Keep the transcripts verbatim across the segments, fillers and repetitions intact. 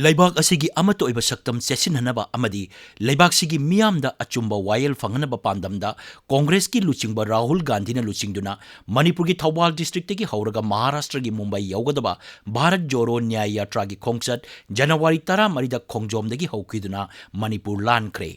ꯂꯩꯕꯥꯛ ꯑꯁꯤꯒꯤ ꯑꯃꯠꯇ ꯑꯣꯏꯕ ꯁꯛꯇꯝ ꯆꯦꯠꯁꯤꯟꯍꯟꯅꯕ ꯑꯃꯗꯤ ꯂꯩꯕꯥꯛꯁꯤꯒꯤ ꯃꯤꯌꯥꯝꯗ ꯑꯆꯨꯝꯕ ꯋꯥꯌꯦꯜ ꯐꯪꯍꯟꯅꯕ ꯄꯥꯟꯗꯝꯗ ꯀꯣꯡꯒ꯭ꯔꯦꯁꯀꯤ ꯂꯨꯆꯤꯡꯕ ꯔꯥꯍꯨꯜ ꯒꯥꯟꯙꯤꯅ ꯂꯨꯆꯤꯡꯗꯨꯅ ꯃꯅꯤꯄꯨꯔꯒꯤ ꯊꯧꯕꯥꯜ ꯗꯤꯁꯇ꯭ꯔꯤꯛꯇꯒꯤ ꯍꯧꯔꯒ ꯃꯍꯥꯔꯥꯁꯇ꯭ꯔꯒꯤ ꯃꯨꯝꯕꯥꯏ ꯌꯧꯒꯗꯕ ꯚꯥꯔꯠ ꯖꯣꯔꯣ ꯅ꯭ꯌꯥꯌ ꯌꯥꯇ꯭ꯔꯥꯒꯤ ꯈꯣꯡꯆꯠ ꯖꯅꯋꯥꯔꯤ ꯇꯔꯥꯃꯔꯤꯗ ꯈꯣꯡꯖꯣꯝꯗꯒꯤ ꯍꯧꯈꯤꯗꯨꯅ ꯃꯅꯤꯄꯨꯔ ꯂꯥꯟꯈ꯭ꯔꯦ꯫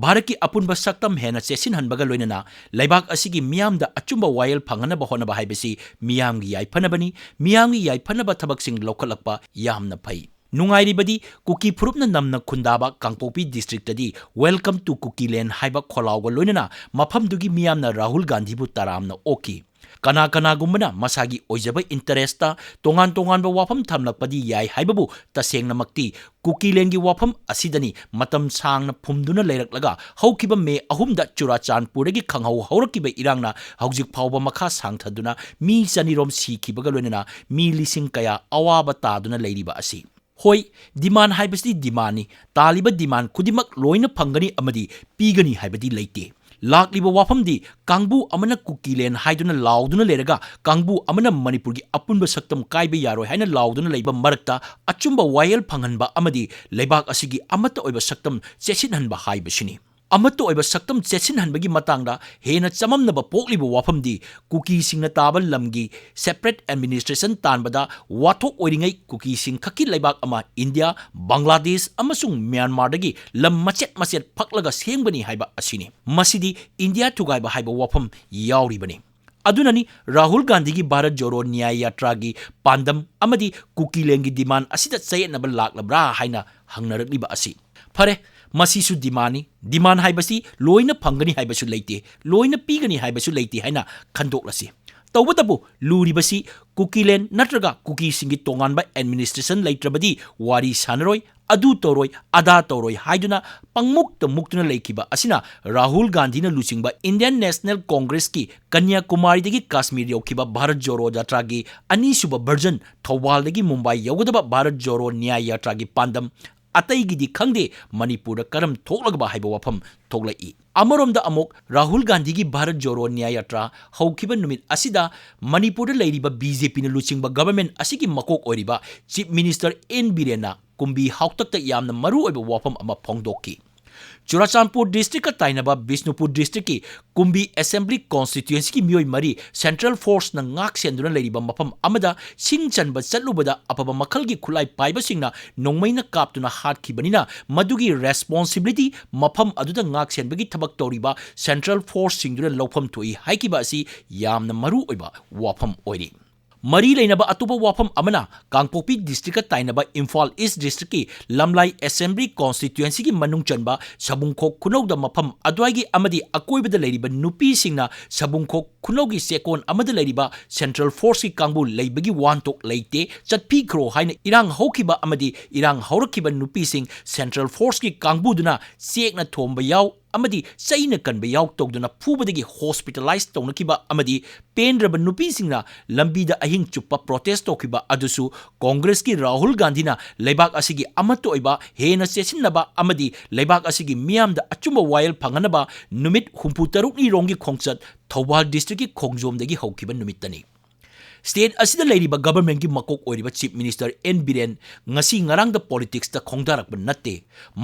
ꯚꯥꯔꯠꯀꯤ ꯑꯄꯨꯟꯕ ꯁꯛꯇꯝ ꯍꯦꯟꯅ ꯆꯦꯠꯁꯤꯟꯍꯟꯕꯒ ꯂꯣꯏꯅꯅ ꯂꯩꯕꯥꯛ ꯑꯁꯤꯒꯤ ꯃꯤꯌꯥꯝꯗ ꯑꯆꯨꯝꯕ ꯋꯥꯌꯦꯜ ꯐꯪꯍꯟꯅꯕ ꯍꯣꯠꯅꯕ ꯍꯥꯏꯕꯁꯤ ꯃꯤꯌꯥꯝꯒꯤ ꯌꯥꯏꯐꯅꯕꯅꯤ꯫ ꯃꯤꯌꯥꯝꯒꯤ ꯌꯥꯏꯐꯅꯕ ꯊꯕꯛꯁꯤꯡ ꯂꯧꯈꯠꯂꯛꯄ ꯌꯥꯝꯅ ꯐꯩ꯫ ꯅꯨꯡꯉꯥꯏꯔꯤꯕꯗꯤ ꯀꯨꯀꯤ ꯐꯨꯔꯨꯞꯅ ꯅꯝꯅ ꯈꯨꯟꯗꯥꯕ ꯀꯥꯡꯄꯣꯛꯄꯤ ꯗꯤꯁꯇ꯭ꯔꯤꯛꯇꯗꯤ "Welcome to Kukiland" ꯍꯥꯏꯕ ꯈꯣꯜꯂꯥꯎꯒ ꯂꯣꯏꯅꯅ ꯃꯐꯝꯗꯨꯒꯤ ꯃꯤꯌꯥꯝꯅ ꯔꯥꯍꯨꯜ ꯒꯥꯟꯙꯤꯕꯨ ꯇꯔꯥꯝꯅ ꯑꯣꯛꯈꯤ꯫ ꯀꯅꯥ ꯀꯅꯥꯒꯨꯝꯕꯅ ꯃꯁꯥꯒꯤ ꯑꯣꯏꯖꯕ ꯏꯟꯇꯔꯦꯁꯇ ꯇꯣꯉꯥꯟ ꯇꯣꯉꯥꯟꯕ ꯋꯥꯐꯝ ꯊꯝꯂꯛꯄꯗꯤ ꯌꯥꯏ ꯍꯥꯏꯕꯕꯨ ꯇꯁꯦꯡꯅꯃꯛꯇꯤ ꯀꯨꯀꯤꯂꯦꯟꯒꯤ ꯋꯥꯐꯝ ꯑꯁꯤꯗꯅꯤ ꯃꯇꯝ ꯁꯥꯡꯅ ꯐꯨꯝꯗꯨꯅ ꯂꯩꯔꯛꯂꯒ ꯍꯧꯈꯤꯕ ꯃꯦ ꯑꯍꯨꯝꯗ ꯆꯨꯔꯥꯆꯥꯟꯄꯨꯔꯗꯒꯤ ꯈꯪꯍꯧ ꯍꯧꯔꯛꯈꯤꯕ ꯏꯔꯥꯡꯅ ꯍꯧꯖꯤꯛ ꯐꯥꯎꯕ ꯃꯈꯥ ꯁꯥꯡꯊꯗꯨꯅ ꯃꯤ ꯆꯅꯤꯔꯣꯝ ꯁꯤꯈꯤꯕꯒ ꯂꯣꯏꯅꯅ ꯃꯤ ꯂꯤꯁꯤꯡ ꯀꯌꯥ ꯑꯋꯥꯕ ꯇꯥꯗꯨꯅ ꯂꯩꯔꯤꯕ ꯑꯁꯤ꯫ ꯍꯣꯏ, ꯗꯤꯃꯥꯟ ꯍꯥꯏꯕꯁꯤꯗꯤ ꯗꯤꯃꯥꯟꯅꯤ꯫ ꯇꯥꯜꯂꯤꯕ ꯗꯤꯃꯥꯟ ꯈꯨꯗꯤꯡꯃꯛ ꯂꯣꯏꯅ ꯐꯪꯒꯅꯤ ꯑꯃꯗꯤ ꯄꯤꯒꯅꯤ ꯍꯥꯏꯕꯗꯤ ꯂꯩꯇꯦ꯫ ꯂꯥꯛꯂꯤꯕ ꯋꯥꯐꯝꯗꯤ ꯀꯥꯡꯕꯨ ꯑꯃꯅ ꯀꯨꯀꯤꯂꯦꯟ ꯍꯥꯏꯗꯨꯅ ꯂꯥꯎꯗꯨꯅ ꯂꯩꯔꯒ ꯀꯥꯡꯕꯨ ꯑꯃꯅ ꯃꯅꯤꯄꯨꯔꯒꯤ ꯑꯄꯨꯟꯕ ꯁꯛꯇꯝ ꯀꯥꯏꯕ ꯌꯥꯔꯣꯏ ꯍꯥꯏꯅ ꯂꯥꯎꯗꯨꯅ ꯂꯩꯕ ꯃꯔꯛꯇ ꯑꯆꯨꯝꯕ ꯋꯥꯌꯦꯜ ꯐꯪꯍꯟꯕ ꯑꯃꯗꯤ ꯂꯩꯕꯥꯛ ꯑꯁꯤꯒꯤ ꯑꯃꯠꯇ ꯑꯣꯏꯕ ꯁꯛꯇꯝ ꯆꯦꯠꯁꯤꯟꯍꯟꯕ ꯍꯥꯏꯕꯁꯤꯅꯤ꯫ ꯑꯃꯠꯇ ꯑꯣꯏꯕ ꯁꯛꯇꯝ ꯆꯦꯠꯁꯤꯟꯍꯟꯕꯒꯤ ꯃꯇꯥꯡꯗ ꯍꯦꯟꯅ ꯆꯃꯝꯅꯕ ꯄꯣꯛꯂꯤꯕ ꯋꯥꯐꯝꯗꯤ ꯀꯨꯀꯤꯁꯤꯡꯅ ꯇꯥꯕ ꯂꯝꯒꯤ separate administration ꯇꯥꯟꯕꯗ ꯋꯥꯊꯣꯛ ꯑꯣꯏꯔꯤꯉꯩ ꯀꯨꯀꯤꯁꯤꯡ ꯈꯛꯀꯤ ꯂꯩꯕꯥꯛ ꯑꯃ ꯏꯟꯗꯤꯌꯥ, ꯕꯪꯒ꯭ꯂꯥꯗꯦꯁ ꯑꯃꯁꯨꯡ ꯃ꯭ꯌꯥꯟꯃꯥꯔꯗꯒꯤ ꯂꯝ ꯃꯆꯦꯠ ꯃꯆꯦꯠ ꯐꯛꯂꯒ ꯁꯦꯝꯒꯅꯤ ꯍꯥꯏꯕ ꯑꯁꯤꯅꯤ꯫ ꯃꯁꯤꯗꯤ ꯏꯟꯗꯤꯌꯥ ꯊꯨꯒꯥꯏꯕ ꯍꯥꯏꯕ ꯋꯥꯐꯝ ꯌꯥꯎꯔꯤꯕꯅꯤ꯫ ꯑꯗꯨꯅꯅꯤ ꯔꯥꯍꯨꯜ ꯒꯥꯟꯙꯤꯒꯤ ꯚꯥꯔꯠ ꯖꯣꯔꯣ ꯅ꯭ꯌꯥꯌ ꯌꯥꯇ꯭ꯔꯥꯒꯤ ꯄꯥꯟꯗꯝ ꯑꯃꯗꯤ ꯀꯨꯀꯤꯂꯦꯟꯒꯤ ꯗꯤꯃꯥꯟ ꯑꯁꯤꯗ ꯆꯌꯦꯠꯅꯕ ꯂꯥꯛꯂꯕ꯭ꯔꯥ ꯍꯥꯏꯅ ꯍꯪꯅꯔꯛꯂꯤꯕ ꯑꯁꯤ꯫ ꯐꯔꯦ, ꯃꯁꯤꯁꯨ ꯗꯤꯃꯥꯟꯅꯤ꯫ ꯗꯤꯃꯥꯟ ꯍꯥꯏꯕꯁꯤ ꯂꯣꯏꯅ ꯐꯪꯒꯅꯤ ꯍꯥꯏꯕꯁꯨ ꯂꯩꯇꯦ, ꯂꯣꯏꯅ ꯄꯤꯒꯅꯤ ꯍꯥꯏꯕꯁꯨ ꯂꯩꯇꯦ ꯍꯥꯏꯅ ꯈꯟꯗꯣꯛꯂꯁꯤ꯫ ꯇꯧꯕꯇꯕꯨ ꯂꯨꯔꯤꯕꯁꯤ ꯀꯨꯀꯤꯂꯦꯟ ꯅꯠꯇ꯭ꯔꯒ ꯀꯨꯀꯤꯁꯤꯡꯒꯤ ꯇꯣꯉꯥꯟꯕ administration ꯂꯩꯇ꯭ꯔꯕꯗꯤ ꯋꯥꯔꯤ ꯁꯥꯟꯅꯔꯣꯏ, ꯑꯗꯨ ꯇꯧꯔꯣꯏ, ꯑꯗꯥ ꯇꯧꯔꯣꯏ ꯍꯥꯏꯗꯨꯅ ꯄꯪꯃꯨꯛꯇ ꯃꯨꯛꯇꯨꯅ ꯂꯩꯈꯤꯕ ꯑꯁꯤꯅ ꯔꯥꯍꯨꯜ ꯒꯥꯟꯙꯤꯅ ꯂꯨꯆꯤꯡꯕ Indian National Congressꯀꯤ ꯀꯟꯌꯥꯀꯨꯃꯥꯔꯤꯗꯒꯤ ꯀꯥꯁꯃꯤꯔ ꯌꯧꯈꯤꯕ ꯚꯥꯔꯠ ꯖꯣꯔꯣ ꯖꯥꯇ꯭ꯔꯥꯒꯤ ꯑꯅꯤꯁꯨꯕ version, ꯊꯧꯕꯥꯜꯗꯒꯤ ꯃꯨꯝꯕꯥꯏ ꯌꯧꯒꯗꯕ ꯚꯥꯔꯠ ꯖꯣꯔꯣ ꯅ꯭ꯌꯥꯌ ꯌꯥꯇ꯭ꯔꯥꯒꯤ ꯄꯥꯟꯗꯝ ꯑꯇꯩꯒꯤꯗꯤ ꯈꯪꯗꯦ, ꯃꯅꯤꯄꯨꯔꯗ ꯀꯔꯝ ꯊꯣꯛꯂꯒꯕ ꯍꯥꯏꯕ ꯋꯥꯐꯝ ꯊꯣꯛꯂꯛꯏ꯫ ꯑꯃꯔꯣꯝꯗ ꯑꯃꯨꯛ ꯔꯥꯍꯨꯜ ꯒꯥꯟꯙꯤꯒꯤ ꯚꯥꯔꯠ ꯖꯣꯔꯣ ꯅ꯭ꯌꯥꯌ ꯌꯥꯇ꯭ꯔꯥ ꯍꯧꯈꯤꯕ ꯅꯨꯃꯤꯠ ꯑꯁꯤꯗ ꯃꯅꯤꯄꯨꯔꯗ ꯂꯩꯔꯤꯕ BJPꯅ ꯂꯨꯆꯤꯡꯕ government ꯑꯁꯤꯒꯤ ꯃꯀꯣꯛ ꯑꯣꯏꯔꯤꯕ Chief Minister N ꯕꯤꯔꯦꯟꯅ ꯀꯨꯝꯕꯤ ꯍꯥꯎꯇꯛꯇ ꯌꯥꯝꯅ ꯃꯔꯨꯑꯣꯏꯕ ꯋꯥꯐꯝ ꯑꯃ ꯐꯣꯡꯗꯣꯛꯈꯤ꯫ ꯆꯨꯔꯥꯆꯥꯟꯄꯨꯔ district ꯀ ꯇꯥꯏꯅꯕ ꯕꯤꯁꯅꯨꯄꯨꯔ district ꯀꯤ ꯀꯨꯝꯕꯤ assembly constituency ꯒꯤ ꯃꯤꯑꯣꯏ ꯃꯔꯤ central force ꯅ ꯉꯥꯛ ꯁꯦꯟꯗꯨꯅ ꯂꯩꯔꯤꯕ ꯃꯐꯝ ꯑꯃꯗ ꯁꯤꯡ ꯆꯟꯕ ꯆꯠꯂꯨꯕꯗ ꯑꯐꯕ ꯃꯈꯜꯒꯤ ꯈꯨꯠꯂꯥꯏ ꯄꯥꯏꯕꯁꯤꯡꯅ ꯅꯣꯡꯃꯩꯅ ꯀꯥꯞꯇꯨꯅ ꯍꯥꯠꯈꯤꯕꯅꯤꯅ, ꯃꯗꯨꯒꯤ responsibility ꯃꯐꯝ ꯑꯗꯨꯗ ꯉꯥꯛ ꯁꯦꯟꯕꯒꯤ ꯊꯕꯛ ꯇꯧꯔꯤꯕ central force ꯁꯤꯡꯗꯨꯅ ꯂꯧꯐꯝ ꯊꯣꯛꯏ ꯍꯥꯏꯈꯤꯕ ꯑꯁꯤ ꯌꯥꯝꯅ ꯃꯔꯨ ꯑꯣꯏꯕ ꯋꯥꯐꯝ ꯑꯣꯏꯔꯤ꯫ ꯃꯔꯤ ꯂꯩꯅꯕ ꯑꯇꯣꯞꯄ ꯋꯥꯐꯝ ꯑꯃꯅ ꯀꯥꯡꯄꯣꯛꯄꯤ district ꯀ ꯇꯥꯏꯅꯕ ꯏꯝꯐꯥꯜ East district ꯀꯤ ꯂꯝꯂꯥꯏ assembly constituency ꯒꯤ ꯃꯅꯨꯡ ꯆꯟꯕ ꯁꯕꯨꯡꯈꯣꯛ ꯈꯨꯅꯧꯗ ꯃꯐꯝ ꯑꯗꯨꯋꯥꯏꯒꯤ ꯑꯃꯗꯤ ꯑꯀꯣꯏꯕꯗ ꯂꯩꯔꯤꯕ ꯅꯨꯄꯤꯁꯤꯡꯅ ꯁꯕꯨꯡꯈꯣꯛ ꯈꯨꯅꯧꯒꯤ ꯆꯦꯛꯀꯣꯟ ꯑꯃꯗ ꯂꯩꯔꯤꯕ central force ꯀꯤ ꯀꯥꯡꯕꯨ ꯂꯩꯕꯒꯤ ꯋꯥꯍꯟꯊꯣꯛ ꯂꯩꯇꯦ, ꯆꯠꯄꯤꯈ꯭ꯔꯣ ꯍꯥꯏꯅ ꯏꯔꯥꯡ ꯍꯧꯈꯤꯕ ꯑꯃꯗꯤ ꯏꯔꯥꯡ ꯍꯧꯔꯛꯈꯤꯕ ꯅꯨꯄꯤꯁꯤꯡ central force ꯀꯤ ꯀꯥꯡꯕꯨꯗꯨꯅ ꯆꯦꯛꯅ ꯊꯣꯝꯕ ꯌꯥꯎ ꯑꯃꯗꯤ ꯆꯩꯅ ꯀꯟꯕ ꯌꯥꯎ ꯇꯧꯗꯨꯅ ꯐꯨꯕꯗꯒꯤ hospitalize ꯇꯧꯅꯈꯤꯕ ꯑꯃꯗꯤ ꯄꯦꯟꯗ꯭ꯔꯕ ꯅꯨꯄꯤꯁꯤꯡꯅ ꯂꯝꯕꯤꯗ ꯑꯍꯤꯡ ꯆꯨꯞꯄ protest ꯇꯧꯈꯤꯕ ꯑꯗꯨꯁꯨ ꯀꯣꯡꯒ꯭ꯔꯦꯁꯀꯤ ꯔꯥꯍꯨꯜ ꯒꯥꯟꯙꯤꯅ ꯂꯩꯕꯥꯛ ꯑꯁꯤꯒꯤ ꯑꯃꯠꯇ ꯑꯣꯏꯕ ꯍꯦꯟꯅ ꯆꯦꯠꯁꯤꯟꯅꯕ ꯑꯃꯗꯤ ꯂꯩꯕꯥꯛ ꯑꯁꯤꯒꯤ ꯃꯤꯌꯥꯝꯗ ꯑꯆꯨꯝꯕ ꯋꯥꯌꯦꯜ ꯐꯪꯍꯟꯅꯕ ꯅꯨꯃꯤꯠ ꯍꯨꯝꯐꯨ ꯇꯔꯨꯛꯅꯤꯔꯣꯝꯒꯤ ꯈꯣꯡꯆꯠ ꯊꯧꯕꯥꯜ district ꯀꯤ ꯈꯣꯡꯖꯣꯝꯗꯒꯤ ꯍꯧꯈꯤꯕ ꯅꯨꯃꯤꯠꯇꯅꯤ꯫ State ꯑꯁꯤꯗ ꯂꯩꯔꯤꯕ government ꯀꯤ ꯃꯀꯣꯛ ꯑꯣꯏꯔꯤꯕ Chief Minister ꯑꯦꯟ ꯕꯤꯔꯦꯟ ꯉꯁꯤ ꯉꯔꯥꯡꯗ politics ꯇ ꯈꯣꯡꯗꯥꯔꯛꯄ ꯅꯠꯇꯦ꯫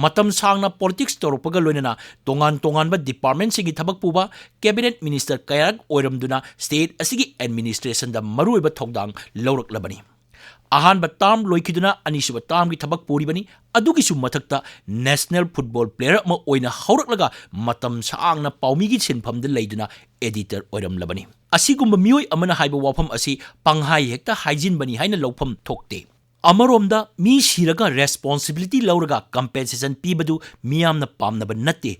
ꯃꯇꯝ ꯁꯥꯡꯅ politics ꯇꯧꯔꯛꯄꯒ ꯂꯣꯏꯅꯅ ꯇꯣꯉꯥꯟ ꯇꯣꯉꯥꯟꯕ department ꯁꯤꯡꯒꯤ ꯊꯕꯛ ꯄꯨꯕ, cabinet minister ꯀꯌꯥꯔꯛ ꯑꯣꯏꯔꯝꯗꯨꯅ state ꯑꯁꯤꯒꯤ administration ꯗ ꯃꯔꯨꯑꯣꯏꯕ ꯊꯧꯗꯥꯡ ꯂꯧꯔꯛꯂꯕꯅꯤ꯫ ꯑꯍꯥꯟꯕ term ꯂꯣꯏꯈꯤꯗꯨꯅ ꯑꯅꯤꯁꯨꯕ term ꯒꯤ ꯊꯕꯛ ꯄꯨꯔꯤꯕꯅꯤ꯫ ꯑꯗꯨꯒꯤꯁꯨ ꯃꯊꯛꯇ national football player ꯑꯃ ꯑꯣꯏꯅ ꯍꯧꯔꯛꯂꯒ ꯃꯇꯝ ꯁꯥꯡꯅ ꯄꯥꯎꯃꯤꯒꯤ ꯁꯤꯟꯐꯝꯗ ꯂꯩꯗꯨꯅ editor ꯑꯣꯏꯔꯝꯂꯕꯅꯤ꯫ ꯑꯁꯤꯒꯨꯝꯕ ꯃꯤꯑꯣꯏ ꯑꯃꯅ ꯍꯥꯏꯕ ꯋꯥꯐꯝ ꯑꯁꯤ ꯄꯪꯍꯥꯏ ꯍꯦꯛꯇ ꯍꯥꯏꯖꯤꯟꯕꯅꯤ ꯍꯥꯏꯅ ꯂꯧꯐꯝ ꯊꯣꯛꯇꯦ꯫ ꯑꯃꯔꯣꯝꯗ ꯃꯤ ꯁꯤꯔꯒ responsibility ꯂꯧꯔꯒ compensation ꯄꯤꯕꯗꯨ ꯃꯤꯌꯥꯝꯅ ꯄꯥꯝꯅꯕ ꯅꯠꯇꯦ꯫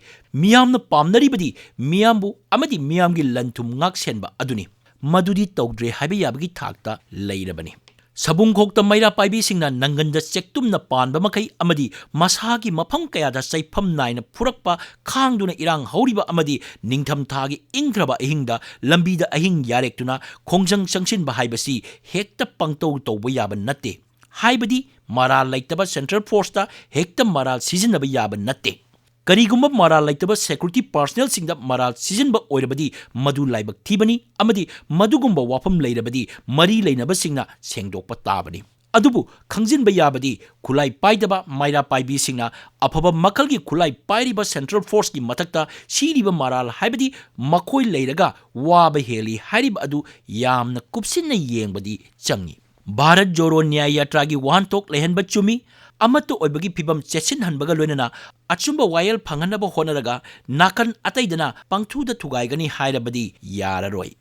ꯃꯤꯌꯥꯝꯅ ꯄꯥꯝꯅꯔꯤꯕꯗꯤ ꯃꯤꯌꯥꯝꯕꯨ ꯑꯃꯗꯤ ꯃꯤꯌꯥꯝꯒꯤ ꯂꯟ ꯊꯨꯝ ꯉꯥꯛ ꯁꯦꯟꯕ ꯑꯗꯨꯅꯤ꯫ ꯃꯗꯨꯗꯤ ꯇꯧꯗ꯭ꯔꯦ ꯍꯥꯏꯕ ꯌꯥꯕꯒꯤ ꯊꯥꯛꯇ ꯂꯩꯔꯕꯅꯤ꯫ ꯁꯕꯨꯡꯈꯣꯛꯇ ꯃꯩꯔꯥ ꯄꯥꯏꯕꯤꯁꯤꯡꯅ ꯅꯪꯒꯟꯗ ꯆꯦꯛꯇꯨꯝꯅ ꯄꯥꯟꯕ ꯃꯈꯩ ꯑꯃꯗꯤ ꯃꯁꯥꯒꯤ ꯃꯐꯝ ꯀꯌꯥꯗ ꯆꯩꯐꯝ ꯅꯥꯏꯅ ꯐꯨꯔꯛꯄ ꯈꯥꯡꯗꯨꯅ ꯏꯔꯥꯡ ꯍꯧꯔꯤꯕ ꯑꯃꯗꯤ ꯅꯤꯡꯊꯝꯊꯥꯒꯤ ꯏꯪꯈ꯭ꯔꯕ ꯑꯍꯤꯡꯗ ꯂꯝꯕꯤꯗ ꯑꯍꯤꯡ ꯌꯥꯔꯦꯛꯇꯨꯅ ꯈꯣꯡꯖꯪ ꯆꯪꯁꯤꯟꯕ ꯍꯥꯏꯕꯁꯤ ꯍꯦꯛꯇ ꯄꯪꯇꯧ ꯇꯧꯕ ꯌꯥꯕ ꯅꯠꯇꯦ꯫ ꯍꯥꯏꯕꯗꯤ ꯃꯔꯥꯜ ꯂꯩꯇꯕ central force ꯇ ꯍꯦꯛꯇ ꯃꯔꯥꯜ ꯁꯤꯖꯤꯟꯅꯕ ꯌꯥꯕ ꯅꯠꯇꯦ꯫ ꯀꯔꯤꯒꯨꯝꯕ ꯃꯔꯥꯜ ꯂꯩꯇꯕ security personnel ꯁꯤꯡꯗ ꯃꯔꯥꯜ ꯁꯤꯖꯤꯟꯕ ꯑꯣꯏꯔꯕꯗꯤ ꯃꯗꯨ ꯂꯥꯏꯕꯛ ꯊꯤꯕꯅꯤ ꯑꯃꯗꯤ ꯃꯗꯨꯒꯨꯝꯕ ꯋꯥꯐꯝ ꯂꯩꯔꯕꯗꯤ ꯃꯔꯤ ꯂꯩꯅꯕꯁꯤꯡꯅ ꯁꯦꯡꯗꯣꯛꯄ ꯇꯥꯕꯅꯤ꯫ ꯑꯗꯨꯕꯨ ꯈꯪꯖꯤꯟꯕ ꯌꯥꯕꯗꯤ, ꯈꯨꯠꯂꯥꯏ ꯄꯥꯏꯗꯕ ꯃꯩꯔꯥ ꯄꯥꯏꯕꯤꯁꯤꯡꯅ ꯑꯐꯕ ꯃꯈꯜꯒꯤ ꯈꯨꯠꯂꯥꯏ ꯄꯥꯏꯔꯤꯕ Central Forceꯀꯤ ꯃꯊꯛꯇ ꯁꯤꯔꯤꯕ ꯃꯔꯥꯜ ꯍꯥꯏꯕꯗꯤ ꯃꯈꯣꯏ ꯂꯩꯔꯒ ꯋꯥꯕ ꯍꯦꯜꯂꯤ ꯍꯥꯏꯔꯤꯕ ꯑꯗꯨ ꯌꯥꯝꯅ ꯀꯨꯞꯁꯤꯟꯅ ꯌꯦꯡꯕꯗꯤ ꯆꯪꯏ꯫ ꯚꯥꯔꯠ ꯖꯣꯔꯣ ꯅ꯭ꯌꯥꯌ ꯌꯥꯇ꯭ꯔꯥꯒꯤ ꯋꯥꯍꯟꯊꯣꯛ ꯂꯩꯍꯟꯕ ꯆꯨꯝꯃꯤ꯫ ꯑꯃꯠꯇ ꯑꯣꯏꯕꯒꯤ ꯐꯤꯕꯝ ꯆꯦꯠꯁꯤꯟꯍꯟꯕꯒ ꯂꯣꯏꯅꯅ ꯑꯆꯨꯝꯕ ꯋꯥꯌꯦꯜ ꯐꯪꯍꯟꯅꯕ ꯍꯣꯠꯅꯔꯒ ꯅꯥꯀꯟ ꯑꯇꯩꯗꯅ ꯄꯪꯊꯨꯗ ꯊꯨꯒꯥꯏꯒꯅꯤ ꯍꯥꯏꯔꯕꯗꯤ ꯌꯥꯔꯔꯣꯏ꯫